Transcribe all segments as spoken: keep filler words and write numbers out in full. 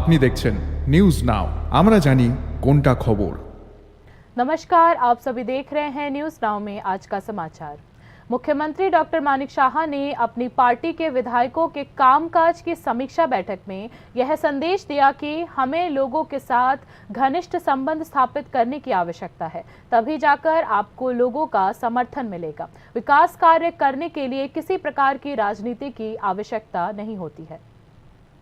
আপনি দেখছেন news now, আমরা জানি কোনটা খবর। नमस्कार, आप सभी देख रहे हैं न्यूज़ नाउ में आज का समाचार। मुख्यमंत्री डॉक्टर मानिक शाह ने अपनी पार्टी के विधायकों के कामकाज की समीक्षा बैठक में यह संदेश दिया कि हमें लोगों के साथ घनिष्ठ संबंध स्थापित करने की आवश्यकता है, तभी जाकर आपको लोगों का समर्थन मिलेगा। विकास कार्य करने के लिए किसी प्रकार की राजनीति की आवश्यकता नहीं होती है।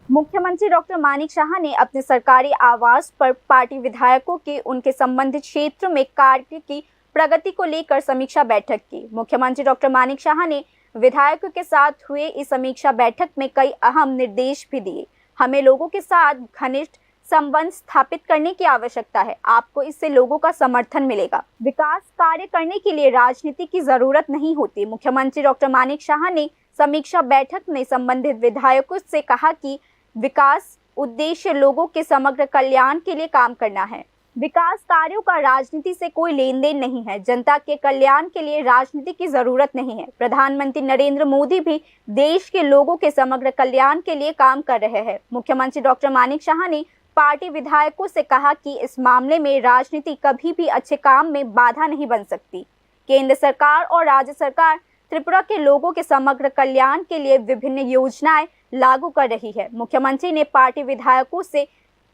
मुख्यमंत्री डॉक्टर मानिक शाह ने अपने सरकारी आवास पर पार्टी विधायकों के उनके संबंधित क्षेत्र में कार्य की प्रगति को लेकर समीक्षा बैठक की। मुख्यमंत्री डॉक्टर मानिक शाह ने विधायकों के साथ हुए इस समीक्षा बैठक में कई अहम निर्देश भी दिए। हमें लोगों के साथ घनिष्ठ संबंध स्थापित करने की आवश्यकता है। आपको इससे लोगों का समर्थन मिलेगा। विकास कार्य करने के लिए राजनीति की जरूरत नहीं होती। मुख्यमंत्री डॉक्टर मानिक शाह ने समीक्षा बैठक में संबंधित विधायकों से कहा कि विकास उद्देश्य लोगों के समग्र कल्याण के लिए काम करना है। विकास कार्यों का राजनीति से कोई लेन देन नहीं है। जनता के कल्याण के लिए राजनीति की जरूरत नहीं है। प्रधानमंत्री नरेंद्र मोदी भी देश के लोगों के समग्र कल्याण के लिए काम कर रहे हैं। मुख्यमंत्री डॉक्टर मानिक शाह ने पार्टी विधायकों से कहा कि इस मामले में राजनीति कभी भी अच्छे काम में बाधा नहीं बन सकती। केंद्र सरकार और राज्य सरकार त्रिपुरा के लोगों के समग्र कल्याण के लिए विभिन्न योजनाएं लागू कर रही है। मुख्यमंत्री ने पार्टी विधायकों से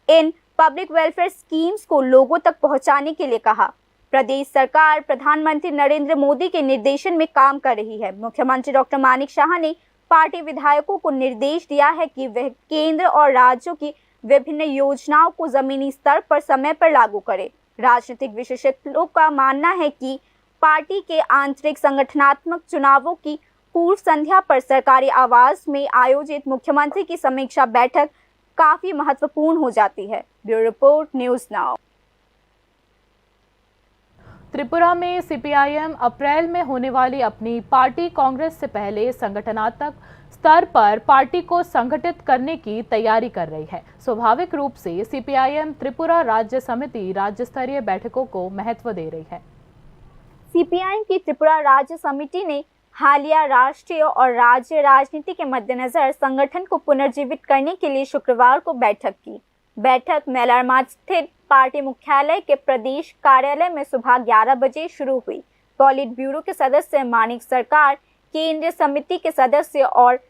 इन पब्लिक वेलफेयर स्कीम्स को लोगों तक पहुंचाने के लिए कहा। प्रदेश सरकार प्रधानमंत्री नरेंद्र मोदी के निर्देशन में काम कर रही है। मुख्यमंत्री डॉक्टर मानिक शाह ने पार्टी विधायकों को निर्देश दिया है कि वह केंद्र और राज्यों की विभिन्न योजनाओं को जमीनी स्तर पर समय पर लागू करें। राजनीतिक विशेषज्ञों का मानना है कि पार्टी के आंतरिक संगठनात्मक चुनावों की पूर्व संध्या पर सरकारी आवास में आयोजित मुख्यमंत्री की समीक्षा बैठक काफी महत्वपूर्ण हो जाती है। Bureau report, news now. Tripura में सीपीआईएम अप्रैल में होने वाली अपनी पार्टी कांग्रेस से पहले संगठनात्मक स्तर पर पार्टी को संगठित करने की तैयारी कर रही है। स्वाभाविक रूप से सीपीआईएम त्रिपुरा राज्य समिति राज्य स्तरीय बैठकों को महत्व दे रही है। सीपीआईएम की त्रिपुरा राज्य समिति ने हालिया राष्ट्रीय और राज्य राजनीति के मद्देनजर संगठन को पुनर्जीवित करने के लिए शुक्रवार को बैठक की। बैठक मेलारमाट स्थित पार्टी मुख्यालय के प्रदेश कार्यालय में सुबह ग्यारह बजे शुरू हुई। पॉलिट ब्यूरो के सदस्य मानिक सरकार, केंद्रीय समिति के सदस्य और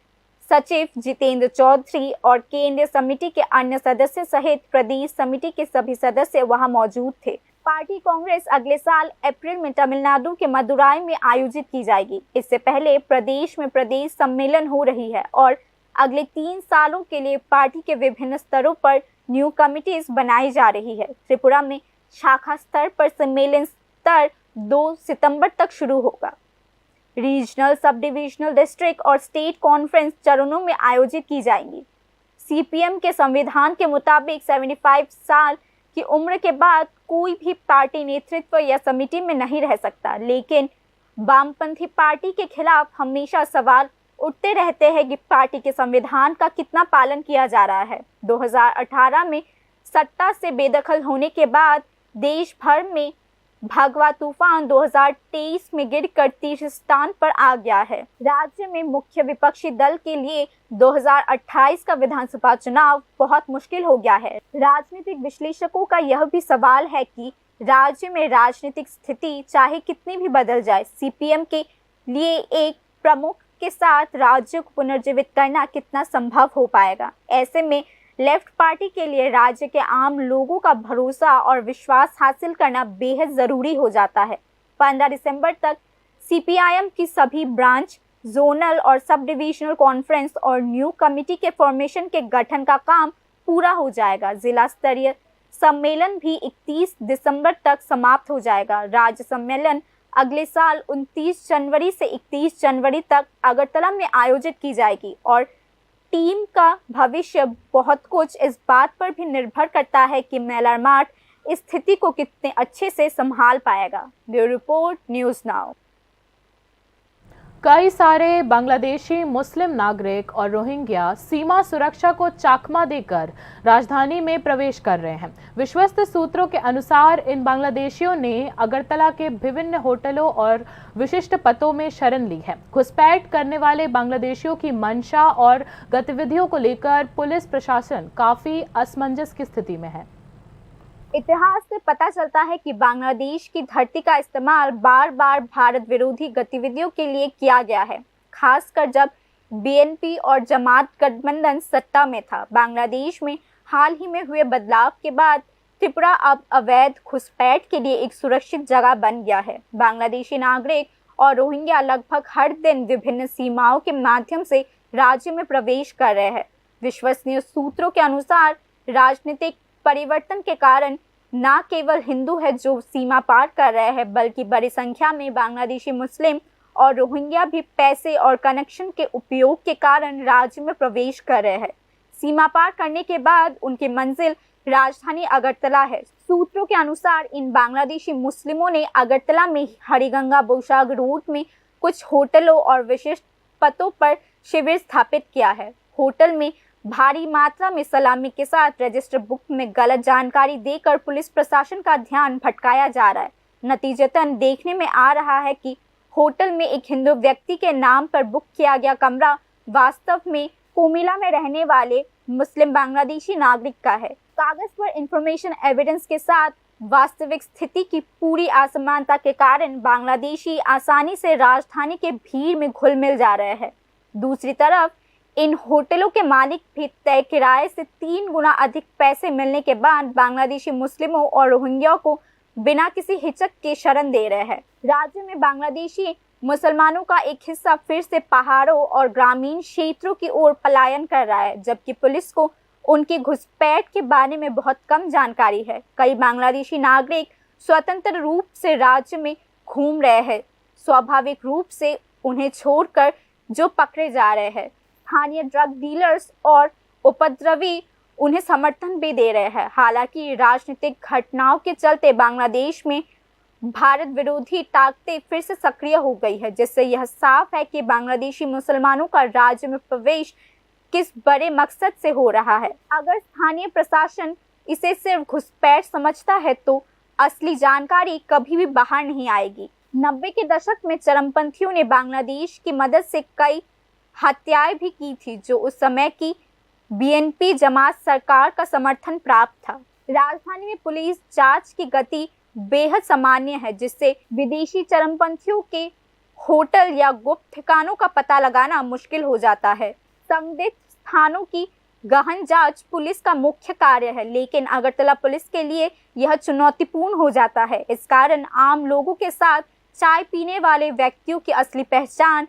सचिव जितेंद्र चौधरी और केंद्रीय समिति के अन्य सदस्य सहित प्रदेश समिति के सभी सदस्य वहां मौजूद थे। पार्टी कांग्रेस अगले साल अप्रैल में तमिलनाडु के मदुराई में आयोजित की जाएगी। इससे पहले प्रदेश में प्रदेश सम्मेलन हो रही है और अगले तीन सालों के लिए पार्टी के विभिन्न स्तरों पर न्यू कमिटीज बनाई जा रही है। त्रिपुरा में शाखा स्तर पर सम्मेलन स्तर दो सितंबर तक शुरू होगा। रीजनल, सब डिविजनल, डिस्ट्रिक्ट और स्टेट कॉन्फ्रेंस चरणों में आयोजित की जाएंगी। सीपीएम के संविधान के मुताबिक सेवेंटी फ़ाइव साल की उम्र के बाद कोई भी पार्टी नेतृत्व या समिति में नहीं रह सकता, लेकिन वामपंथी पार्टी के खिलाफ हमेशा सवाल उठते रहते हैं कि पार्टी के संविधान का कितना पालन किया जा रहा है। दो हज़ार अठारह में सत्ता से बेदखल होने के बाद देश भर में भगवा तूफान दो हज़ार तेईस में गिरकर तीसरे स्थान पर आ गया है। राज्य में मुख्य विपक्षी दल के लिए दो हज़ार अट्ठाईस का विधानसभा चुनाव बहुत मुश्किल हो गया है। राजनीतिक विश्लेषकों का यह भी सवाल है कि राज्य में राजनीतिक स्थिति चाहे कितनी भी बदल जाए, सीपीएम के लिए एक प्रमुख के साथ राज्य को पुनर्जीवित करना कितना संभव हो पाएगा। ऐसे में लेफ्ट पार्टी के लिए राज्य के आम लोगों का भरोसा और विश्वास हासिल करना बेहद जरूरी हो जाता है। पन्द्रह दिसंबर तक सीपीआईएम की सभी ब्रांच, जोनल और सब डिविजनल कॉन्फ्रेंस और न्यू कमेटी के फॉर्मेशन के गठन का काम पूरा हो जाएगा। जिला स्तरीय सम्मेलन भी इकतीस दिसंबर तक समाप्त हो जाएगा। राज्य सम्मेलन अगले साल उनतीस जनवरी से इकतीस जनवरी तक अगरतला में आयोजित की जाएगी और टीम का भविष्य बहुत कुछ इस बात पर भी निर्भर करता है कि मेलारमाट इस स्थिति को कितने अच्छे से संभाल पाएगा। Bureau report, news now. कई सारे बांग्लादेशी मुस्लिम नागरिक और रोहिंग्या सीमा सुरक्षा को चकमा देकर राजधानी में प्रवेश कर रहे हैं। विश्वस्त सूत्रों के अनुसार, इन बांग्लादेशियों ने अगरतला के विभिन्न होटलों और विशिष्ट पतों में शरण ली है। घुसपैठ करने वाले बांग्लादेशियों की मंशा और गतिविधियों को लेकर पुलिस प्रशासन काफी असमंजस की स्थिति में है। इतिहास से पता चलता है कि बांग्लादेश की धरती का इस्तेमाल बार-बार भारत विरोधी गतिविधियों के लिए किया गया है, खासकर जब बीएनपी और जमात गठबंधन सत्ता में था। बांग्लादेश में हाल ही में हुए बदलाव के बाद त्रिपुरा अब अवैध घुसपैठ के लिए एक सुरक्षित जगह बन गया है। बांग्लादेशी नागरिक और रोहिंग्या लगभग हर दिन विभिन्न सीमाओं के माध्यम से राज्य में प्रवेश कर रहे हैं। विश्वसनीय सूत्रों के अनुसार, राजनीतिक परिवर्तन के कारण न केवल हिंदू है जो सीमा पार कर रहे हैं, बल्कि बड़ी संख्या में बांग्लादेशी मुस्लिम और रोहिंग्या भी पैसे और कनेक्शन के उपयोग के कारण राज्य में प्रवेश कर रहे हैं। सीमा पार करने के बाद उनकी मंजिल राजधानी अगरतला है। सूत्रों के अनुसार, इन बांग्लादेशी मुस्लिमों ने अगरतला में हरिगंगा बोशाग रोड में कुछ होटलों और विशिष्ट पतों पर शिविर स्थापित किया है। होटल में भारी मात्रा में सलामी के साथ रजिस्टर बुक में गलत जानकारी देकर पुलिस प्रशासन का ध्यान भटकाया जा रहा है। नतीजतन देखने में आ रहा है कि होटल में एक हिंदू व्यक्ति के नाम पर बुक किया गया कमरा वास्तव में कुमिला में रहने वाले मुस्लिम बांग्लादेशी नागरिक का है। कागज पर इंफॉर्मेशन एविडेंस के साथ वास्तविक स्थिति की पूरी असमानता के कारण बांग्लादेशी आसानी से राजधानी के भीड़ में घुल मिल जा रहे हैं। दूसरी तरफ, इन होटलों के मालिक भी तय किराए से तीन गुना अधिक पैसे मिलने के बाद बांग्लादेशी मुस्लिमों और रोहिंग्या को बिना किसी हिचक के शरण दे रहे हैं। राज्य में बांग्लादेशी मुसलमानों का एक हिस्सा फिर से पहाड़ों और ग्रामीण क्षेत्रों की ओर पलायन कर रहा है, जबकि पुलिस को उनकी घुसपैठ के बारे में बहुत कम जानकारी है। कई बांग्लादेशी नागरिक स्वतंत्र रूप से राज्य में घूम रहे हैं। स्वाभाविक रूप से उन्हें छोड़कर जो पकड़े जा रहे हैं, स्थानीय ड्रग डीलर्स और उपद्रवी उन्हें समर्थन भी दे रहे हैं। हालांकि राजनीतिक घटनाओं के चलते बांग्लादेश में भारत विरोधी ताकतें फिर से सक्रिय हो गई है, जिससे यह साफ है कि बांग्लादेशी मुसलमानों का राज्य में प्रवेश किस बड़े मकसद से हो रहा है। अगर स्थानीय प्रशासन इसे सिर्फ घुसपैठ समझता है, तो असली जानकारी कभी भी बाहर नहीं आएगी। नब्बे के दशक में चरमपंथियों ने बांग्लादेश की मदद से कई हत्याएं भी की थी, जो उस समय की बीएनपी जमात सरकार का समर्थन प्राप्त था। राजधानी में पुलिस जांच की गति बेहद सामान्य है, जिससे विदेशी चरमपंथियों के होटल या गुप्त ठिकानों का पता लगाना मुश्किल हो जाता है। संदिग्ध स्थानों की गहन जांच पुलिस का मुख्य कार्य है, लेकिन अगरतला पुलिस के लिए यह चुनौतीपूर्ण हो जाता है। इस कारण आम लोगों के साथ चाय पीने वाले व्यक्तियों की असली पहचान,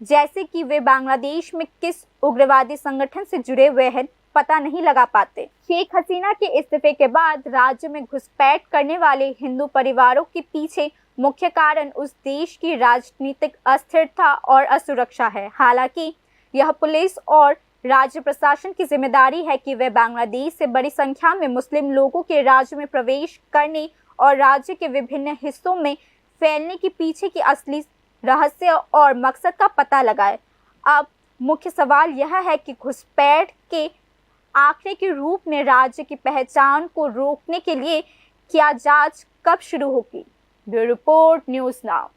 जैसे कि वे बांग्लादेश में किस उग्रवादी संगठन से जुड़े हुए हैं, पता नहीं लगा पाते। शेख हसीना के इस्तीफे के बाद राज्य में घुसपैठ करने वाले हिंदू परिवारों के पीछे मुख्य कारण उस देश की राजनीतिक अस्थिरता और असुरक्षा है। हालांकि यह पुलिस और राज्य प्रशासन की जिम्मेदारी है कि वे बांग्लादेश से बड़ी संख्या में मुस्लिम लोगों के राज्य में प्रवेश करने और राज्य के विभिन्न हिस्सों में फैलने के पीछे की असली रहस्य और मकसद का पता लगाए। अब मुख्य सवाल यह है कि घुसपैठ के आंकड़े के रूप में राज्य की पहचान को रोकने के लिए क्या जांच कब शुरू होगी? Bureau report, news now.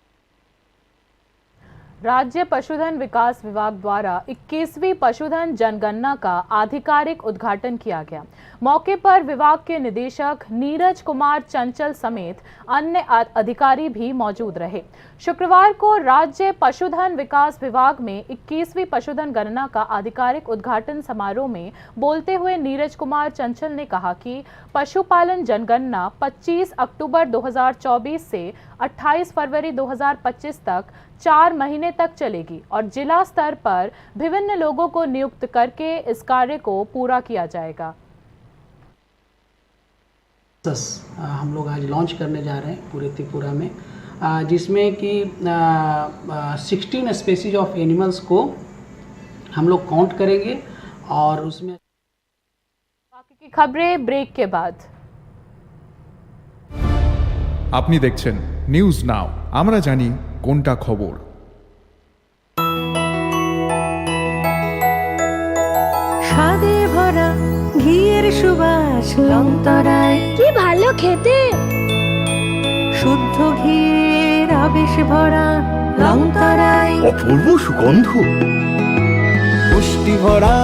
राज्य पशुधन विकास विभाग द्वारा इक्कीसवीं पशुधन जनगणना का आधिकारिक उद्घाटन किया गया। मौके पर विभाग के निदेशक नीरज कुमार चंचल समेत अन्य अ-, अधिकारी भी मौजूद रहे। शुक्रवार को राज्य पशुधन विकास विभाग में इक्कीसवीं पशुधन गणना का आधिकारिक उद्घाटन समारोह में बोलते हुए नीरज कुमार चंचल ने कहा कि पशुपालन जनगणना पच्चीस अक्टूबर दो हज़ार चौबीस से अट्ठाईस फरवरी दो हज़ार पच्चीस तक चार महीने तक चलेगी और जिला स्तर पर विभिन्न लोगों को नियुक्त करके इस कार्य को पूरा किया जाएगा। सेंसस, अ, हम लोग आज लॉन्च करने जा रहे हैं पूरे त्रिपुरा में, अ, जिसमें कि सिक्सटीन स्पीसीज ऑफ एनिमल्स को हम लोग काउंट करेंगे और उसमें बाकी की खबरें ब्रेक के बाद। আপনি দেখছেন নিউজ নাও। আমরা জানি কোনটা খবর। স্বাদে ভরা ঘিয়ের সুবাস লংতরাই। কি ভালো খেতে! শুদ্ধ ঘিয়ের আবেশ ভরা লংতরাই। অপূর্ব সুগন্ধ। পুষ্টি ভরা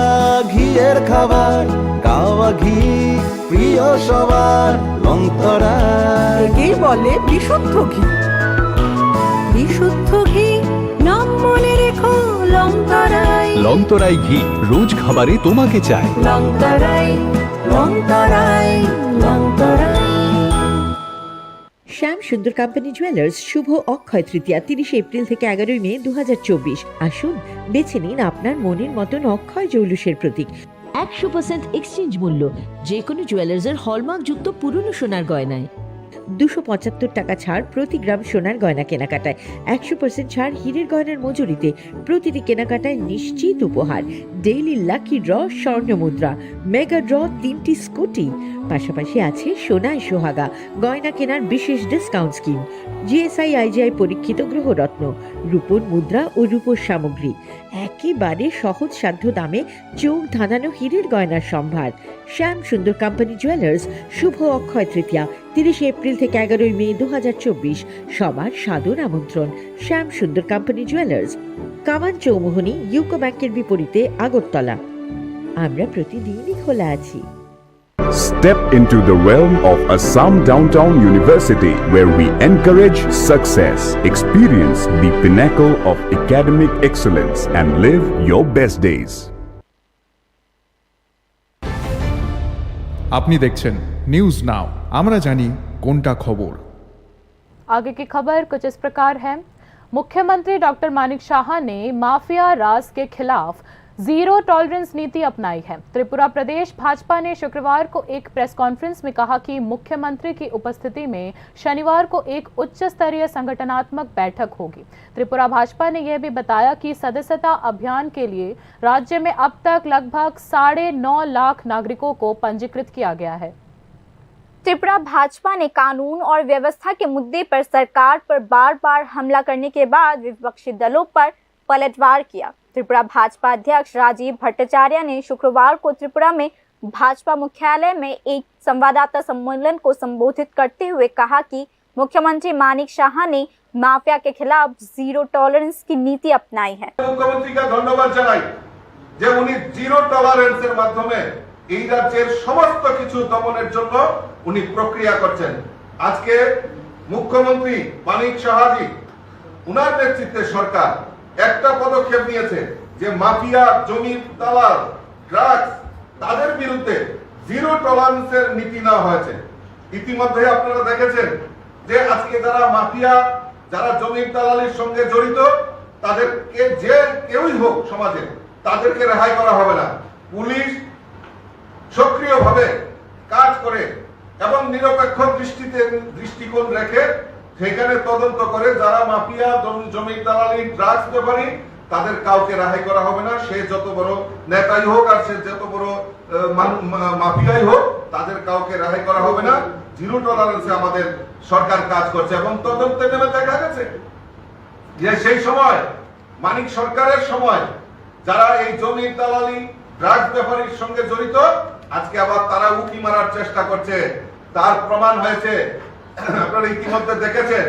ঘিয়ের খাবার, গাওয়া ঘি প্রিয় সবার, লংতরাই। একেই বলে বিশুদ্ধ ঘি। বিশুদ্ধ ঘি, নাম মনে রেখো, লংতরাই। লংতরাই ঘি রোজ খাবারে তোমাকে চাই। লংতরাই, লংতরাই, লংতরাই। শ্যাম সুন্দর কোম্পানি জুয়েলার্স শুভ অক্ষয় তৃতীয়া তিরিশে এপ্রিল থেকে এগারোই মে দু হাজার চব্বিশ। আসুন, বেছে নিন আপনার মনের মতন অক্ষয় জৌলুসের প্রতীক। একশো পার্সেন্ট এক্সচেঞ্জ মূল্য, যে কোনো জুয়েলার্সের হলমার্কযুক্ত পুরনো সোনার গয়নায়। দুশো পঁচাত্তর টাকা ছাড় প্রতি গ্রাম সোনার গয়না কেনাকাটায়, একশো পার্সেন্ট ছাড় হীরের গয়নার মজুরিতে, প্রতিটি কেনাকাটায় নিশ্চিত উপহার, ডেইলি লাকি ড্র স্বর্ণ মুদ্রা, মেগা ড্র তিনটি স্কুটি, পাশাপাশি আছে সোনায় সোহাগা গয়না কেনার বিশেষ ডিসকাউন্ট স্কিম, জিএসআই আইজিআই পরীক্ষিত গ্রহরত্ন, রূপোর মুদ্রা ও রূপোর সামগ্রী, একেবারে সহজসাধ্য দামে চোখ ধাঁধানো হীরের গয়নার সম্ভার। শ্যাম সুন্দর কোম্পানি জুয়েলার্স, শুভ অক্ষয় তৃতীয়া, তিরিশে এপ্রিল থেকে এগারোই মে দু হাজার চব্বিশ। সবার সাদর আমন্ত্রণ। শ্যাম সুন্দর কোম্পানি জুয়েলার্স, কামান চৌমুহনী, ইউকো ব্যাংকের বিপরীতে, আগরতলা। আমরা প্রতিদিনই খোলা আছি। Step into the realm of Assam Downtown University, where we encourage success, experience the pinnacle of academic excellence, and live your best days. আপনি দেখছেন নিউজ নাও, আমরা জানি কোনটা খবর। आगे की खबर कुछ इस प्रकार है। मुख्यमंत्री डॉक्टर मानिक साहा ने माफिया राज के खिलाफ जीरो टॉलरेंस नीति अपनाई है। त्रिपुरा प्रदेश भाजपा ने शुक्रवार को एक प्रेस कॉन्फ्रेंस में कहा कि मुख्यमंत्री की उपस्थिति में शनिवार को एक उच्च स्तरीय संगठनात्मक बैठक होगी। त्रिपुरा भाजपा ने यह भी बताया कि सदस्यता अभियान के लिए राज्य में अब तक लगभग साढ़े नौ लाख नागरिकों को पंजीकृत किया गया है। त्रिपुरा भाजपा ने कानून और व्यवस्था के मुद्दे पर सरकार पर बार-बार हमला करने के बाद विपक्षी दलों पर पलटवार किया। त्रिपुरा भाजपा अध्यक्ष राजीव भट्टाचार्य ने शुक्रवार को त्रिपुरा में भाजपा मुख्यालय में एक संवाददाता सम्मेलन को संबोधित करते हुए कहा कि मुख्यमंत्री मानिक साहा ने माफिया के खिलाफ जीरो टॉलरेंस की नीति अपनाई है। মুখ্যমন্ত্রীকে ধন্যবাদ জানাই যে উনি জিরো টলারেন্সের মাধ্যমে এই রাজ্যের সমস্ত কিছু দমনের জন্য উনি প্রক্রিয়া করছেন। আজকে মুখ্যমন্ত্রী মানিক সাহাজি, উনার নেতৃত্বে সরকার একটা পদক্ষেপ নিয়েছে যে মাফিয়া, জমির দালাল, ড্রাগস, তাদের বিরুদ্ধে জিরো টলারেন্সের নীতি নেওয়া হয়েছে। ইতিমধ্যে আপনারা দেখেছেন যে আজকে যারা মাফিয়া, যারা জমির দালালির সঙ্গে জড়িত, তাদেরকে, যে কেউই হোক সমাজে, তাদেরকে রেহাই করা হবে না। পুলিশ সক্রিয়ভাবে কাজ করে এবং নিরপেক্ষ দৃষ্টিতে, দৃষ্টিকোণ রেখে সেখানে তদন্ত করে যারা মাফিয়া, জমি, জমির দালালি, ড্রাগস ব্যাপারী, তাদের কাউকে রেহাই করা হবে না। সে যত বড় নেতাই হোক আর সে যত বড়, আহ, মানু-, মা-, মাফিয়াই হোক, তাদের কাউকে রেহাই করা হবে না। জিরো টলারেন্সে আমাদের সরকার কাজ করছে এবং তদন্তে নেমে দেখা গেছে যে সেই সময় মানিক সরকারের সময় যারা এই জমির দালালি, ড্রাগস ব্যাপারীর সঙ্গে জড়িত, আজকে আবার তারা উকি মারার চেষ্টা করছে। তার প্রমাণ হয়েছে, আপনারা ইতিমধ্যে দেখেছেন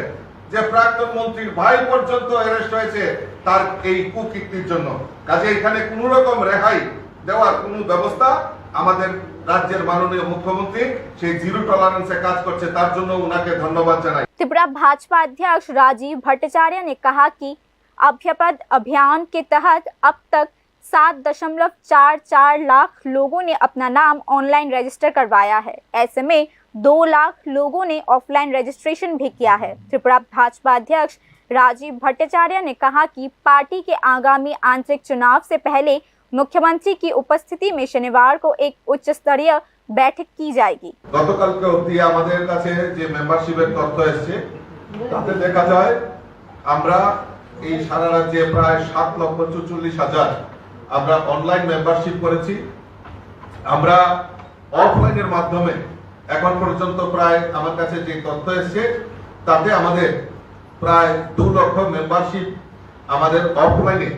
যে প্রাক্তন মন্ত্রীর ভাই পর্যন্ত অ্যারেস্ট হয়েছে তার এই কুকীর্তির জন্য। কাজে এখানে কোনো রকম রেহাই দেওয়ার কোনো ব্যবস্থা আমাদের রাজ্যের মাননীয় মুখ্যমন্ত্রী সেই জিরো টলারেন্সে কাজ করছে, তার জন্য ওনাকে ধন্যবাদ জানাই। त्रिपुरा भाजपा अध्यक्ष राजीव भट्टाचार्य ने कहा कि अभ्यापद अभियान के तहत अब तक सात दशमलव चार चार लाख लोगों ने अपना नाम ऑनलाइन रजिस्टर करवाया है। ऐसे में दो लाख लोगों ने ऑफलाइन रजिस्ट्रेशन भी किया है। त्रिपुरा भाजपा अध्यक्ष राजीव भट्टाचार्य ने कहा कि पार्टी के आगामी आंतरिक चुनाव से पहले मुख्यमंत्री की उपस्थिति में शनिवार को एक उच्च स्तरीय बैठक की जाएगी। গতকালকে অবধি আমাদের কাছে যে মেম্বারশিপের তথ্য এসছে, তাতে দেখা যায় আমরা এই সারা রাজ্যে প্রায় সাত লক্ষ চুচল্লিশ হাজার আমরা অনলাইন মেম্বারশিপ করেছি। আমরা অফলাইনের মাধ্যমে এখন পর্যন্ত প্রায়, আমার কাছে যে তথ্য এসছে, তাতে আমাদের প্রায় দু লক্ষ মেম্বারশিপ আমাদের অফলাইনে,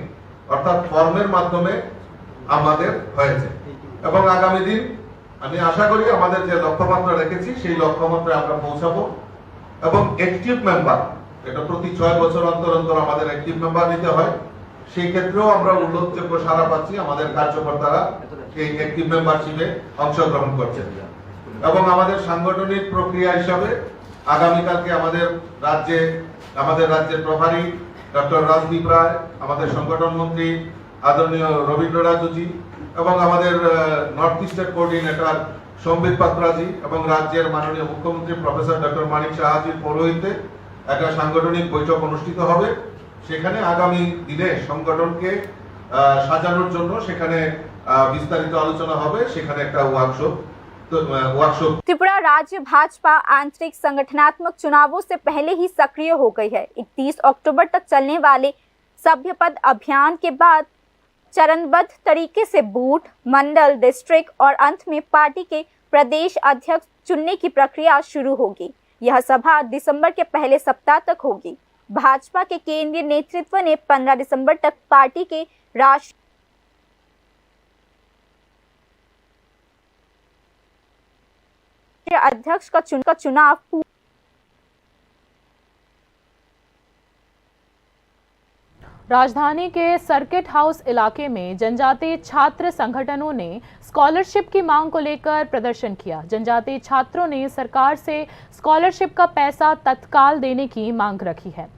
অর্থাৎ ফর্মের মাধ্যমে আমাদের হয়েছে। এবং আগামী দিন আমি আশা করি আমাদের যে লক্ষ্যমাত্রা রেখেছি সেই লক্ষ্যমাত্রায় আমরা পৌঁছাবো। এবং অ্যাক্টিভ মেম্বার, এটা প্রতি ছয় বছর অন্তর অন্তর আমাদের অ্যাক্টিভ মেম্বার নিতে হয়। সেই ক্ষেত্রেও আমরা উল্লেখযোগ্য সাড়া পাচ্ছি, আমাদের কার্যকর্তারা এই অ্যাক্টিভ মেম্বারশিপে অংশগ্রহণ করছেন। এবং আমাদের সাংগঠনিক প্রক্রিয়া হিসাবে আগামীকালকে আমাদের রাজ্যে, আমাদের রাজ্যের প্রভারী ডক্টর রাজদীপ রায়, আমাদের সংগঠন মন্ত্রী আদরণীয় রবীন্দ্র রাজুজি এবং আমাদের, আহ, নর্থ ইস্টের কোঅর্ডিনেটর সম্বিত পাত্রাজি এবং রাজ্যের মাননীয় মুখ্যমন্ত্রী প্রফেসর ডক্টর মানিক সাহাজির পৌরোহিত্যে একটা সাংগঠনিক বৈঠক অনুষ্ঠিত হবে। সেখানে আগামী দিনে সংগঠনকে, আহ, সাজানোর জন্য সেখানে, আহ, বিস্তারিত আলোচনা হবে। সেখানে একটা ওয়ার্কশপ, তো, আহ, ওয়ার্কশপ। त्रिपुरा राज्य भाजपा आंतरिक संगठनात्मक चुनावों से पहले ही सक्रिय हो गई है। इकतीस अक्टूबर तक चलने वाले सभ्य पद अभियान के बाद चरणबद्ध तरीके से बूथ, मंडल, डिस्ट्रिक्ट और अंत में पार्टी के प्रदेश अध्यक्ष चुनने की प्रक्रिया शुरू होगी। यह सभा दिसंबर के पहले सप्ताह तक होगी। भाजपा के केंद्रीय नेतृत्व ने पन्द्रह दिसंबर तक पार्टी के राष्ट्रीय अध्यक्ष का चुन-, का चुनाव पू- राजधानी के सर्किट हाउस इलाके में जनजातीय छात्र संगठनों ने स्कॉलरशिप की मांग को लेकर प्रदर्शन किया। जनजातीय छात्रों ने सरकार से स्कॉलरशिप का पैसा तत्काल देने की मांग रखी है।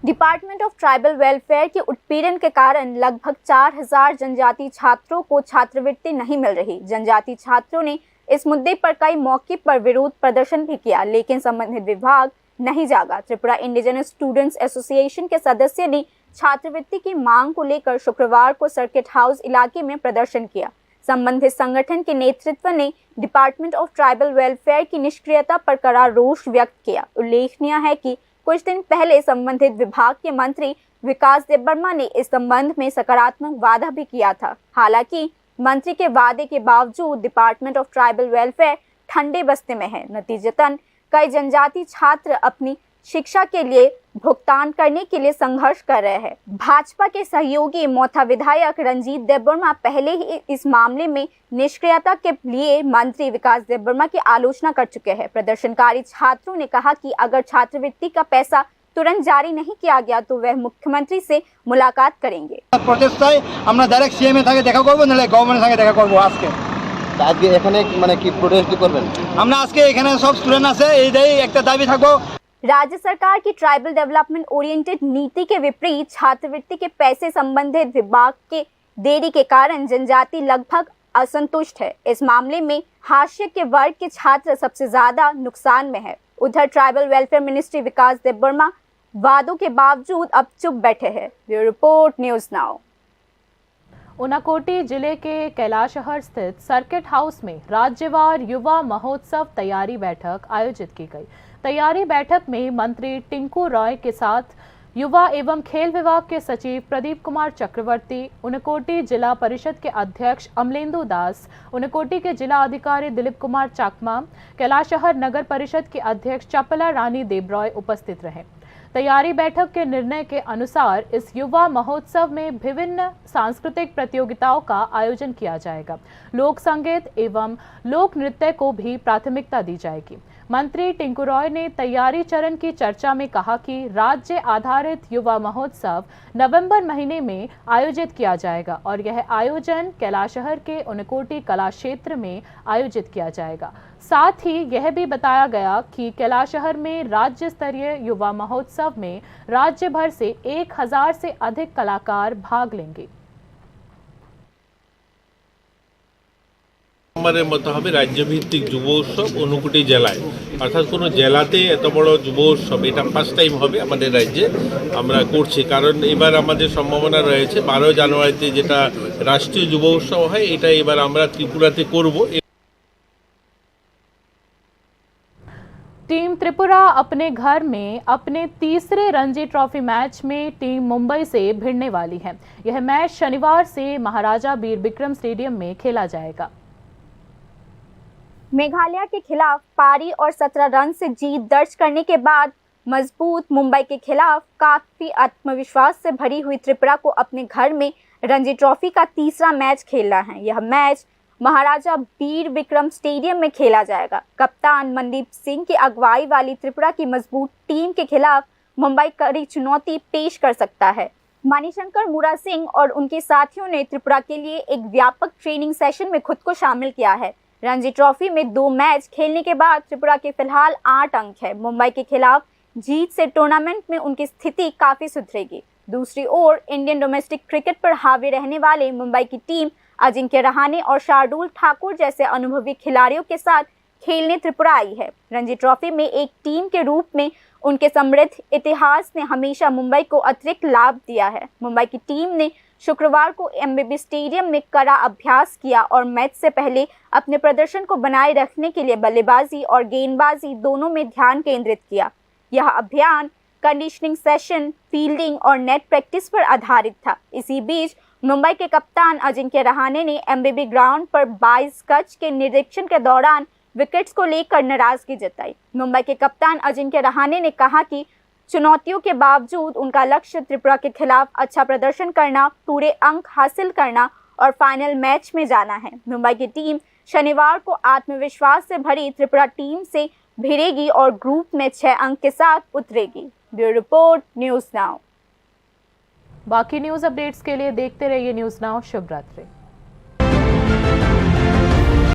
डिपार्टमेंट ऑफ ट्राइबल वेलफेयर के उत्पीड़न के कारण लगभग चार हज़ार जनजातीय छात्रों को छात्रवृत्ति नहीं मिल रही। जनजातीय छात्रों ने इस मुद्दे पर कई मौके पर विरोध प्रदर्शन भी किया, लेकिन संबंधित विभाग नहीं जागा। त्रिपुरा इंडिजिनस स्टूडेंट्स एसोसिएशन के सदस्य ने छात्रवृत्ति की मांग को लेकर शुक्रवार को सर्किट हाउस इलाके में प्रदर्शन किया। संबंधित संगठन के नेतृत्व ने डिपार्टमेंट ऑफ ट्राइबल वेलफेयर की निष्क्रियता पर कड़ा रोष व्यक्त किया। उल्लेखनीय है कि कुछ दिन पहले संबंधित विभाग के मंत्री विकास देबबर्मा ने इस संबंध में सकारात्मक वादा भी किया था। हालांकि मंत्री के वादे के बावजूद डिपार्टमेंट ऑफ ट्राइबल वेलफेयर ठंडे बस्ते में है। नतीजतन कई जनजाति छात्र अपनी शिक्षा के लिए भुगतान करने के लिए संघर्ष कर रहे हैं। भाजपा के सहयोगी मोथा विधायक रंजीत देबबर्मा पहले ही इस मामले में निष्क्रियता के लिए मंत्री विकास देबबर्मा की आलोचना कर चुके हैं। प्रदर्शनकारी छात्रों ने कहा कि अगर छात्रवृत्ति का पैसा तुरंत जारी नहीं किया गया तो वह मुख्यमंत्री से मुलाकात करेंगे। প্রটেস্ট চাই, আমরা ডাইরেক্ট সিএম এর সঙ্গে দেখা করবো, নাহলে গভর্নমেন্টের সঙ্গে দেখা করবো আজকে। তা আজকে এখানে মানে কি প্রোটেস্ট করবেন? আমরা আজকে এখানে সব স্টুডেন্ট আছে, এইটাই একটা দাবি থাকবো। राज्य सरकार की ट्राइबल डेवलपमेंट ओरिएंटेड नीति के विपरीत छात्रवृत्ति के पैसे संबंधित विभाग के देरी के कारण जनजाति लगभग असंतुष्ट है। इस मामले में हाशिए के वर्ग के छात्र सबसे ज्यादा नुकसान में है। उधर ट्राइबल वेलफेयर मिनिस्ट्री विकास देबबर्मा वादों के बावजूद अब चुप बैठे हैं। Bureau report, news now. Unakoti जिले के कैलाशहर स्थित सर्किट हाउस में राज्यवार युवा महोत्सव तैयारी बैठक आयोजित की गई। तैयारी बैठक में मंत्री टिंकू रॉय के साथ युवा एवं खेल विभाग के सचिव प्रदीप कुमार चक्रवर्ती, उनकोटी जिला परिषद के अध्यक्ष अमलेंदु दास, उनकोटी के जिला अधिकारी दिलीप कुमार चाकमा, कैलाशहर नगर परिषद के अध्यक्ष चपला रानी देबरॉय उपस्थित रहे। तैयारी बैठक के निर्णय के अनुसार इस युवा महोत्सव में विभिन्न सांस्कृतिक प्रतियोगिताओं का आयोजन किया जाएगा। लोक संगीत एवं लोक नृत्य को भी प्राथमिकता दी जाएगी। मंत्री टिंकू रॉय ने तैयारी चरण की चर्चा में कहा कि राज्य आधारित युवा महोत्सव नवंबर महीने में आयोजित किया जाएगा और यह आयोजन कैलाशहर के उनकोटी कला क्षेत्र में आयोजित किया जाएगा। साथ ही यह भी बताया गया कि कैलाशहर में राज्य स्तरीय युवा महोत्सव में राज्य भर से एक हज़ार से अधिक कलाकार भाग लेंगे। প্রথমবারের মতো হবে রাজ্যভিত্তিক যুব উৎসব ঊনকোটি জেলায়, অর্থাৎ কোনো জেলাতে এত বড় যুব উৎসব, এটা ফার্স্ট টাইম হবে আমাদের রাজ্যে। আমরা করছি, কারণ এবার আমাদের সম্ভাবনা রয়েছে বারো জানুয়ারিতে যেটা রাষ্ট্রীয় যুব উৎসব হয়, এটা এবার আমরা ত্রিপুরাতে করব। टीम त्रिपुरा अपने घर में अपने तीसरे रणजी ट्रॉफी मैच में टीम मुंबई से भिड़ने वाली है। यह मैच शनिवार से महाराजा बीर बिक्रम स्टेडियम में खेला जाएगा। मेघालय के खिलाफ पारी और सत्रह रन से जीत दर्ज करने के बाद मजबूत मुंबई के खिलाफ काफी आत्मविश्वास से भरी हुई त्रिपुरा को अपने घर में रणजी ट्रॉफी का तीसरा मैच खेलना है। यह मैच महाराजा बीर विक्रम स्टेडियम में खेला जाएगा। कप्तान मनदीप सिंह की अगुवाई वाली त्रिपुरा की मजबूत टीम के खिलाफ मुंबई कड़ी चुनौती पेश कर सकता है। मणिशंकर मुरा सिंह और उनके साथियों ने त्रिपुरा के लिए एक व्यापक ट्रेनिंग सेशन में खुद को शामिल किया है। रणजी ट्रॉफी में दो मैच खेलने के बाद त्रिपुरा के फिलहाल आठ अंक है। मुंबई के खिलाफ जीत से टूर्नामेंट में उनकी स्थिति काफी सुधरेगी। दूसरी ओर, इंडियन डोमेस्टिक क्रिकेट पर हावी रहने वाले मुंबई की टीम अजिंक्य रहाणे और शार्दुल ठाकुर जैसे अनुभवी खिलाड़ियों के साथ खेलने त्रिपुरा आई है। रणजी ट्रॉफी में एक टीम के रूप में उनके समृद्ध इतिहास ने हमेशा मुंबई को अतिरिक्त लाभ दिया है। मुंबई की टीम ने शुक्रवार को एमबीबी स्टेडियम में कड़ा अभ्यास किया और मैच से पहले अपने प्रदर्शन को बनाए रखने के लिए बल्लेबाजी और गेंदबाजी दोनों में ध्यान केंद्रित किया। यह अभियान कंडीशनिंग सेशन, फील्डिंग और नेट प्रैक्टिस पर आधारित था। इसी बीच, मुंबई के कप्तान अजिंक्य रहाणे ने एमबीबी ग्राउंड पर बाईस गज के निरीक्षण के दौरान विकेट्स को लेकर नाराजगी जताई। मुंबई के कप्तान अजिंक्य रहाणे ने कहा कि चुनौतियों के बावजूद उनका लक्ष्य त्रिपुरा के खिलाफ अच्छा प्रदर्शन करना, पूरे अंक हासिल करना और फाइनल मैच में जाना है। मुंबई की टीम शनिवार को आत्मविश्वास से भरी त्रिपुरा टीम से भिड़ेगी और ग्रुप में छह अंक के साथ उतरेगी। Bureau report, news now. बाकी न्यूज़ अपडेट्स के लिए देखते रहिए न्यूज़ नाउ। शुभ रात्रि।